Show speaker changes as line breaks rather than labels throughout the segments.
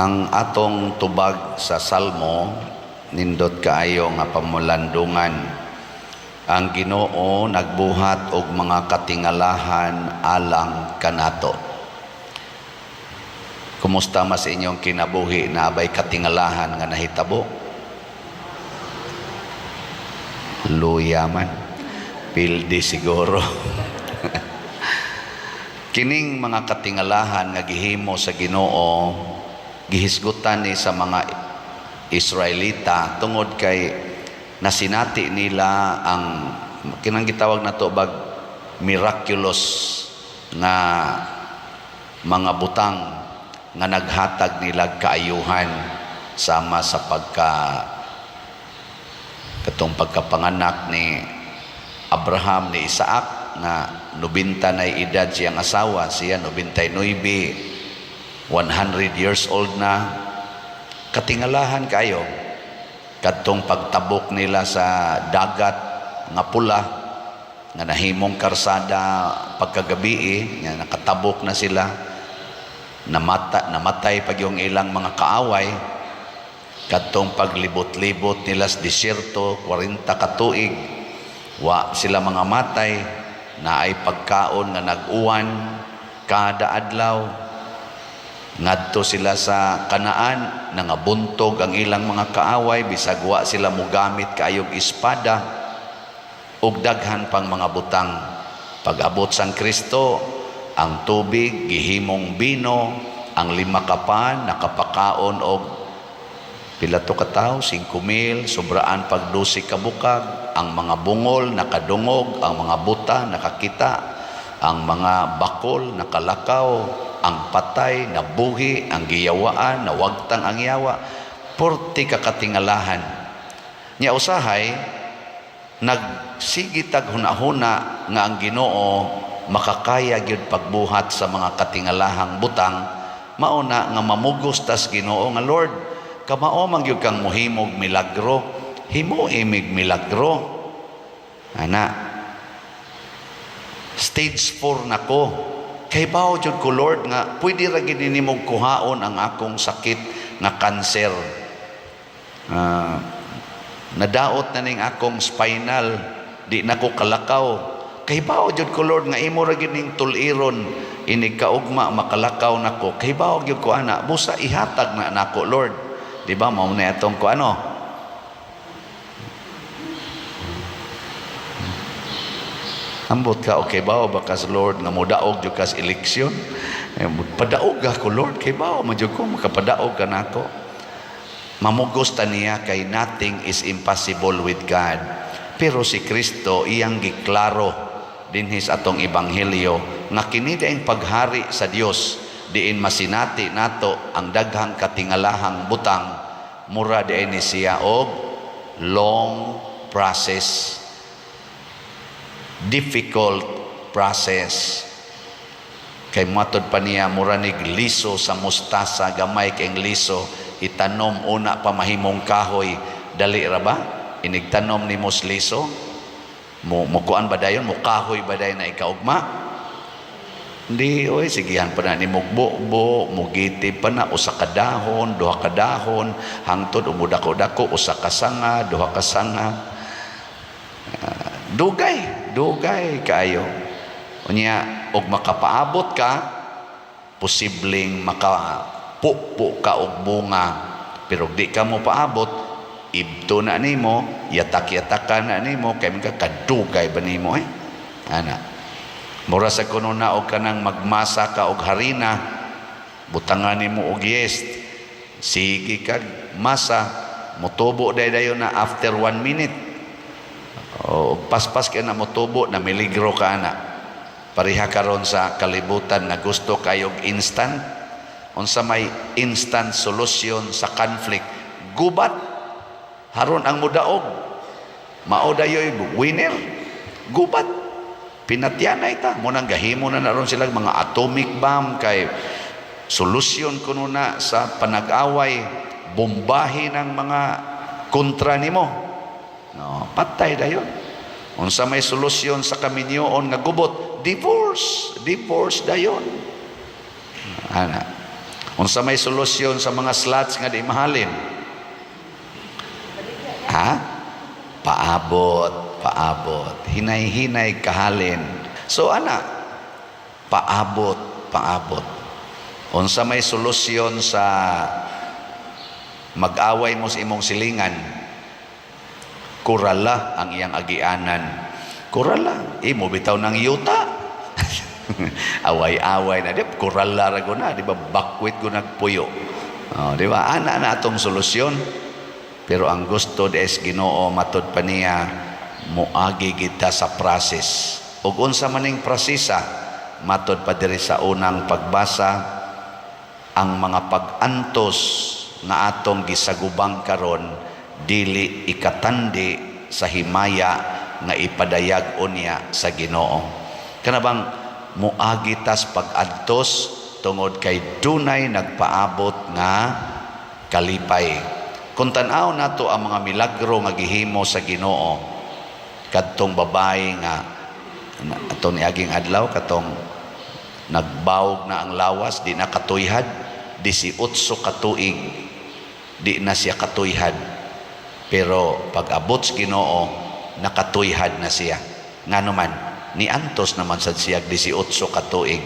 Ang atong tubag sa Salmo, nindot kaayo nga pamulandungan. Ang Ginoo nagbuhat og mga katingalahan alang kanato. Kumusta mas inyong kinabuhi? Naa bay katingalahan nga nahitabo? Luya man. Pildi siguro. Kining mga katingalahan nga gihimo sa Ginoo, gihisgutan ni sa mga Israelita tungod kay nasinati nila ang kinang gitawag nato bag miraculous nga mga butang nga naghatag nila kaayuhan, sama sa pagka katong pagkapanganak ni Abraham ni Isaac nga 90 na edad siyang asawa, siya 99, 100 years old na. Katingalahan kayo. Kadtong pagtabok nila sa Dagat nga Pula nga nahimong karsada pagkagabi, nga nakatabok na sila, namatay pag yung ilang mga kaaway. Kadtong paglibot-libot nila sa disyerto, 40 ka tuig, wa sila mga matay, naay pagkaon nga nag-uwan kada adlaw. Ngadto sila sa Kanaan, nangabuntog ang ilang mga kaaway bisag wa sila mogamit kaayog espada, ug daghan pang mga butang. Pag-abot sang Kristo, ang tubig gihimong bino, ang 5 ka pan nakapakaon og pila to ka tawo, 5,000, sobraan pag 12 ka bukag, ang mga bungol nakadungog, ang mga buta nakakita, ang mga bakol nakalakaw, ang patay nabuhi, ang giyawaan nawagtang ang yawa. Porti kakatingalahan. Nya usahay nagsige tag hunahuna nga ang Ginoo makakaya gyud pagbuhat sa mga katingalahang butang, mao na nga mamugos tas Ginoo nga, "Lord, kamao man gyud kang mohimog milagro, himo imig milagro." Ana, stage 4 na ko, kay bawo jud ko, Lord, nga pwede ra gid nimong kuhaon ang akong sakit nga cancer. Nadaot na ning akong spinal, di na ko kalakaw. Kay bawo jud ko, Lord, nga imo ra gid ning tuliron, inig kaugma makalakaw nako. Kay bawo gyud ko ana, busa ihatag na nako, Lord. Di ba mao na atong ko ano? Ambot ka, okay ba ba kas Lord nga modaog jud kas eleksyon? Eh, padaog ako, Lord, kay bawo man jud ko makapadaog ka nako. Mamugos ta niya kay nothing is impossible with God. Pero si Kristo iyang giklaro dinhi sa atong ebanghelyo nga kini daing paghari sa Dios diin masinati nato ang daghang katingalahang butang, mura diay ni siya og long process, difficult process. Kay matod pa niya, mura nig liso sa mustasa, gamay kay liso, itanom una pa mahimong kahoy. Dali ra ba inig tanom nimo liso? Mo mukuan ba dayon, mo kahoy ba dayon na ikaugma? Hindi, oy, sigihan pa na ni mugbo, mugiti pa na usa ka dahon, duha ka dahon, hangtod umudako-dako, usa ka sanga, duha ka sanga. Dugay, dugay kaayo. Unya, og makapaabot ka, posibleng makapupo ka og bunga. Pero di ka mo paabot, ibto na nimo, yatak-yatakan na nimo, kay ka kadugay ba nimo eh? Ana. Mura sa kuno na og kanang magmasa ka og harina, butangan nimo og yeast, sige kag masa, motubo day dayon na after 1 minute. O paspas kay na motubo na, miligro ka ana. Pareha karon sa kalibutan nga gusto kayog instant. Unsa may instant solution sa conflict? Gubat. Haron ang mudaog. Mao dayoy winner. Gubat. Pinatyanay ta. Mao nang gahimo na naron sila mga atomic bomb kay solusyon kuno na sa panag-away, bombahin ang mga kontra nimo. No, patay dayon. Unsa may solusyon sa kaminyoon nga gubot? Divorce, divorce dayon. Ana. Unsa may solusyon sa mga slots nga di mahalin? Ha? Paabot, paabot. Hinay-hinay kahalin. So ana, paabot, paabot. Unsa may solusyon sa mag-away mo sa imong silingan? Kurala ang iyang agianan. Kurala, imo bitaw ng yuta. Away-away na di kurala ra ko na, di ba? Bakwit ko nagpuyo. Oh, di ba? Ana na atong solusyon. Pero ang gusto des Ginoo, matud pa niya, moagi kita sa process. Ug unsa maning prosesa? Matod pa diri sa unang pagbasa, ang mga pag-antos nga atong gisagubang karon dili ikatandi sa himaya nga ipadayag unya sa Ginoo. Kana bang moagi tas pag-antos tungod kay dunay nagpaabot nga kalipay. Kung tan-aw nato ang mga milagro nga gihimo sa Ginoo, kadtong babae nga ato niaging adlaw, katong nagbawog na ang lawas, di na katuyhad, 18 katuig di na siya katuyhad, pero pag abot sa Ginoo, nakatuyhad na siya. Ngano man niantos naman sad siya 18 katuig.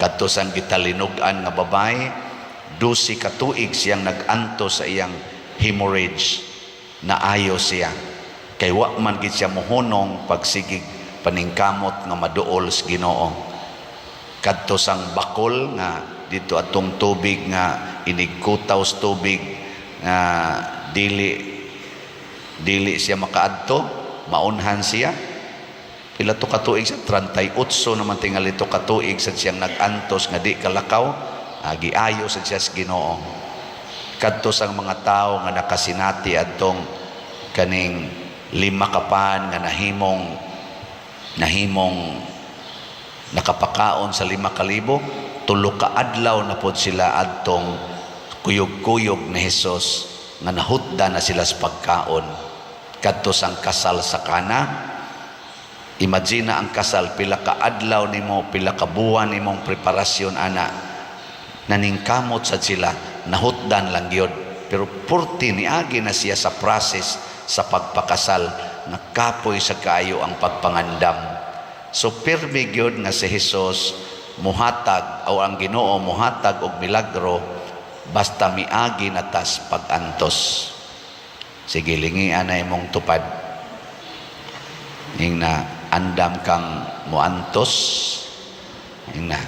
Kadto sang gitalinog-an nga babae, 12 katuig siyang nag-antos sa iyang hemorrhage, naayo siya kay wa man gid siya mohunong pagsigig paningkamot nga maduol sa Ginoo. Kadto sang bakol nga dito atong tubig nga inigkutaw sa tubig nga dili dili siya makaadto, maunhan siya. Pila to katuig siya? 38 naman tingali to katuig sad siyang nag-antos nga di kalakaw, giayo sad siya sa Ginoo. Kadto sang mga tawo nga nakasinati adtong kaning lima ka pan nga nahimong nahimong nakapakaon sa 5,000, 3 ka adlaw na pod sila adtong kuyog-kuyog ni Hesus nga nahutda na sila sa pagkaon. Kadto sang kasal sa Kana, imagine na ang kasal, pila ka adlaw nimo, pila ka buwan nimong preparasyon ana, naningkamot sad sila, nahutdan lang gyud. Pero purti niagi na siya sa process sa pagpakasal nga kapoy sa kaayo ang pagpangandam. So pirmi gyud nga si Hesus muhatag o ang Ginoo muhatag og milagro basta miagi na tas pag-antos. Sige, lingian na imong tupad. Ing na andam kang muantos, ing na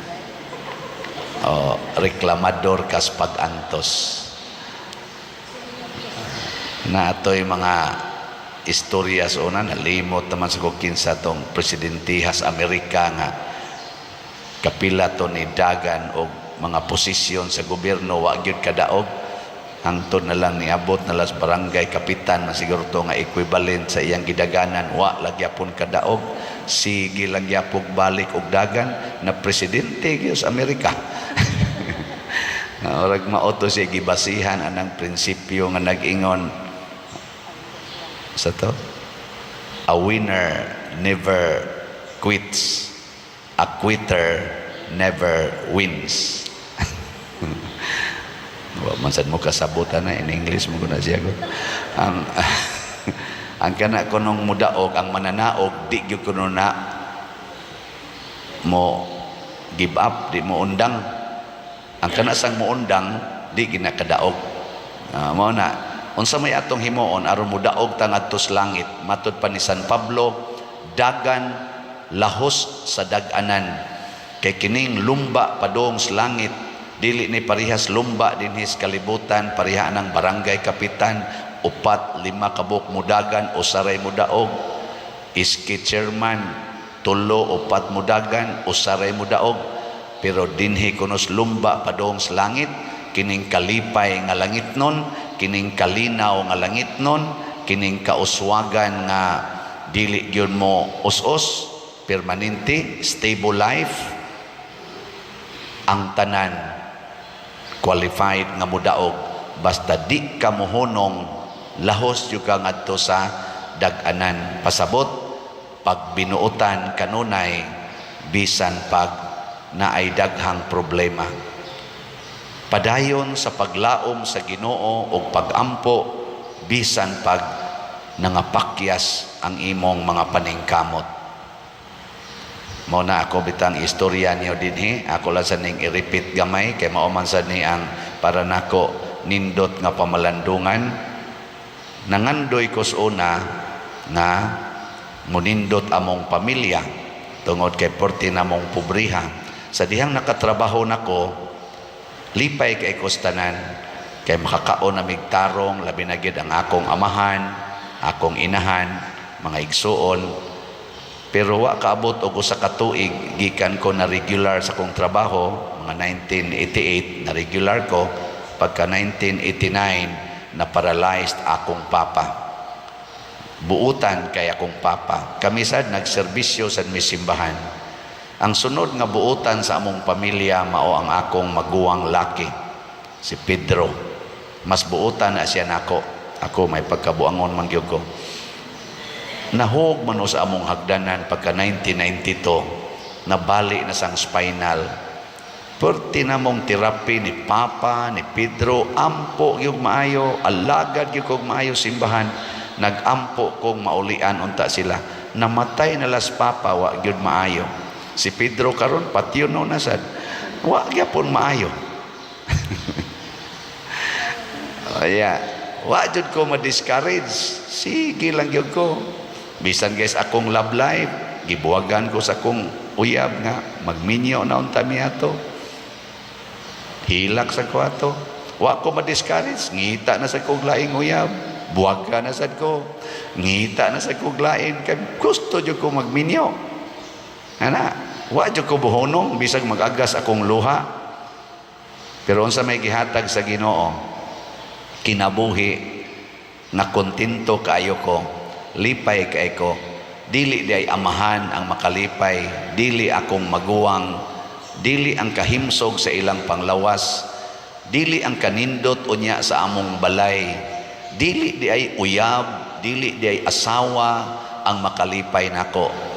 o reklamador kas pag-antos. Na atoy mga istorya sa una, nalimot naman sa kung kinsa tong presidentihas Amerika nga kapila to ni dagan og mga posisyon sa gobyerno, wa gyud kadaog, hangtod na lang niabot na las barangay kapitan man siguro to nga equivalent sa iyang gidaganan, wa lang gyapon kadaog, sige lang gyapog balik og dagan na presidente gyud sa Amerika. Orag mao to siya gibasihan anang prinsipyo nga nag-ingon sa to, "A winner never quits, a quitter never wins." Wa man sad mo kasabutan na in English mo na siya ko. Ang kana kunong mudaog, ang mananaog, di gyud kuno na mo give up, di mo undang. Ang kana sang moundang, di ginakadaog. Mao na unsa may atong himuon aron modaog ta ngadto sa langit? Matud pa ni San Pablo, dagan lahos sa dag-anan, kay kining lumba padung sa langit dili ni parihas lumba dinhi sa kalibutan. Pareha ng barangay kapitan, upat lima kabuk mudagan, usaray mudaog. Iski chairman, tulo upat mudagan, usaray mudaog. Pero dinhi kunos lumba padung sa langit, kining kalipay nga langit nun, kining kalinaw nga langit nun, kining kauswagan nga dili gyud mo us-us, permanente stable life, ang tanan qualified nga mudaog basta di ka mohunong, lahos jud ka ngadto sa dag-anan. Pasabot, pag binuotan kanunay, bisan pag naay daghang problema. Padayon sa paglaom sa Ginoo og pagampo bisan pag nangapakyas ang imong mga paningkamot. Mao na ako bitang istorya niyo dinhi, ako lang sa ning i-repeat gamay kay mao man sad ni ang para nako nindot nga pamalandungan. Nangandoy ko sa una nga munindot among pamilya tungod kay porti namong pobriha. Sa dihang nakatrabaho nako, lipay kay ko sa tanan kay makakaon na mig tarong, labi na gyud ang akong amahan, akong inahan, mga igsuon. Pero wa kaabot og usa ka tuig gikan ko na regular sa akong trabaho, mga 1988 na regular ko, pagka 1989 na paralyzed akong papa. Buutan kay akong papa. Kami sad nagserbisyo sa mi simbahan. Ang sunod nga buutan sa among pamilya mao ang akong maguwang laki, si Pedro. Mas buutan na siya nako. Ako may pagkabuangon man gyud ko. Nahog man sa among hagdanan pagka 1992, nabali na sang spinal. Perti namong therapy ni Papa, ni Pedro, ampo gyud maayo, alagad gyud kog maayo simbahan, nagampo kong maulian unta sila. Namatay na las Papa, wa gyud maayo. Si Pedro karon patyon no na sad. Wa gyapon maayo. Aya, wa jud ko ma-discourage. Sige lang gyud ko. Bisan guys akong love life, gibuwagan ko sa akong uyab nga magminyo na unta mi ato. Hilak sa ko ato. Wa ko ma-discourage, ngita na sa kog laing uyab. Buwagan na sad ko. Ngita na sa kog lain kay gusto jud ko magminyo. Ana, wa jud ko buhonong bisag mag-agas akong luha. Pero unsa may gihatag sa Ginoo, kinabuhi nga kontento kaayo ko, lipay kay ko. Dili di ay amahan ang makalipay, dili akong maguwang, dili ang kahimsog sa ilang panglawas, dili ang kanindot unya sa among balay, dili di ay uyab, dili di ay asawa ang makalipay nako.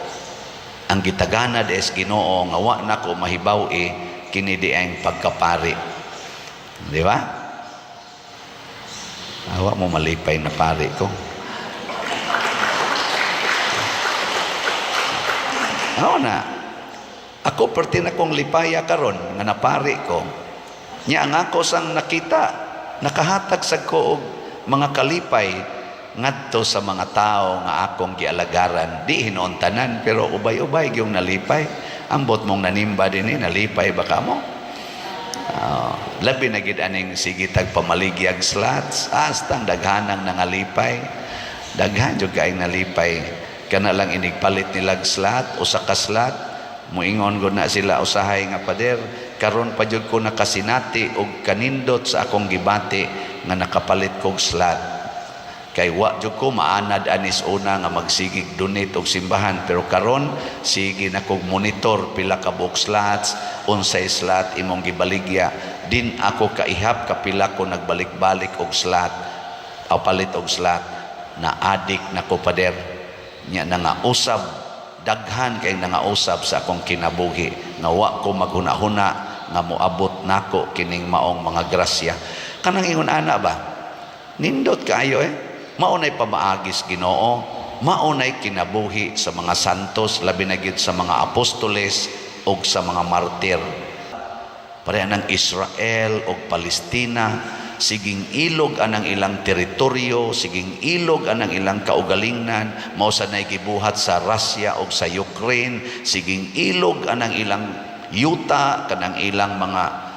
Ang gitagana des Ginoo nga wa nako mahibaw-i kini di ang pagkapari. Di ba? Awa mo malipay na pari ko. Awa na. Ako perti na kong lipaya karon nga napari ko. Nya ang ako sang nakita, nakahatag sa ko og mga kalipay ngadto sa mga tao nga akong gialagaran. Di hinuon tanan pero ubay-ubay gyung nalipay. Ambot mong nanimba dinhi, nalipay ba kamo? Labi na gid aning sige tag pamaligyag slots, hastang daghanang nangalipay. Daghan jud kaayong nalipay. Kana lang inigpalit nilag slot, usa ka slot, muingon gud na sila usahay nga, "Pader, karon pa jud ko nakasinati og kanindot sa akong gibati nga nakapalit kog slot. Kay wa jud ko maanad anis una nga magsigig donate og simbahan, pero karon sige na kog monitor pila ka buok slots, unsay slot imong gibaligya. Din ako kaihap kapila ko nagbalik-balik og slot o palit og slot. Na adik na ko, pader." Nya nangausab, daghan kay nangausab sa akong kinabuhi nga wa ko maghuna-huna nga moabot nako kining maong mga grasya. Kanang ingon ana ba, nindot kaayo eh. Mao nay pamaagis Ginoo, mao nay kinabuhi sa mga santos, labi na gyud sa mga apostoles ug sa mga martir. Pareha ng Israel ug Palestina, siging ilog anang ilang teritoryo, siging ilog anang ilang kaugalingnan, mao sa nay gibuhat sa Russia ug sa Ukraine, siging ilog anang ilang yuta, kanang ilang mga.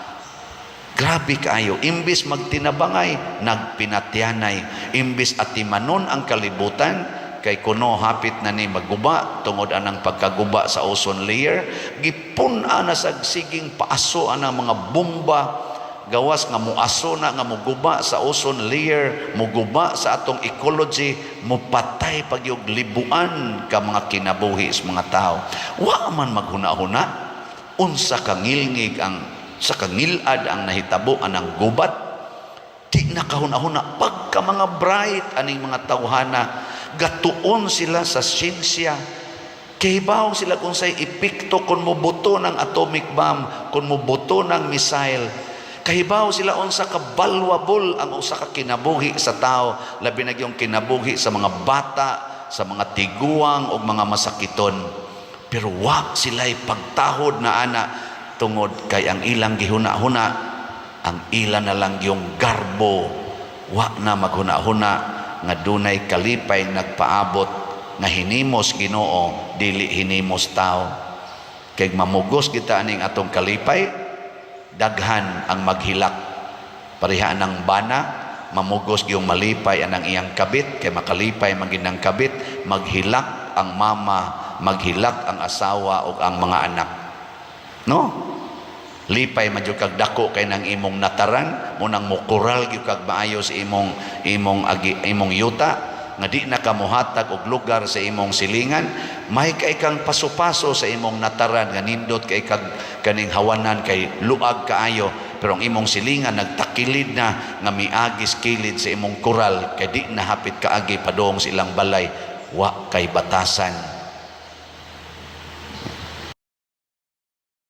Grabe kaayo, imbis magtinabangay, nagpinatyanay. Imbis atimanon ang kalibutan, kay kuno hapit na ni maguba tungod anang pagkaguba sa ozone layer, gipun-a na sa siging paaso anang mga bomba gawas nga muaso na nga muguba sa ozone layer, muguba sa atong ecology, mupatay pagyog libuan ka mga kinabuhi sa mga tao. Wa man maghuna-huna unsa kangilngig ang sa kangilad ang nahitabo anang gubat. Di nakahuna-huna pagka mga bright aning mga tawhana, gatuon sila sa siyensya. Kahibaw sila kung say epekto kung mobuto ng atomic bomb, kung mobuto ng missile. Kahibaw sila unsa ka valuable ang usa ka kinabuhi sa tao, labi na yung kinabuhi sa mga bata, sa mga tiguang ug mga masakiton. Pero wa sila'y pagtahod na ana tungod kay ang ilang gihuna-huna, ang ila na lang yung garbo. Wa na maghuna-huna nga dunay kalipay nagpaabot nga hinimos Ginoo, dili hinimos tao. Kay mamugos kita aning atong kalipay, daghan ang maghilak. Pareha ng bana, mamugos yung malipay anang iyang kabit, kay makalipay man gid ang kabit, maghilak ang mama, maghilak ang asawa ug ang mga anak. No? Lipay man jud kag dako kay nang imong nataran, mo nang mukural gyud kag maayo sa imong imong agi, imong yuta nga di na ka mohatag og lugar sa imong silingan, may kay kang paso-paso sa imong nataran nga nindot kay kag kaning hawanan kay luag kaayo, pero ang imong silingan nagtakilid na nga miagis kilid sa imong kural kay di na hapit kaagi padong sa ilang balay. Wa kay batasan.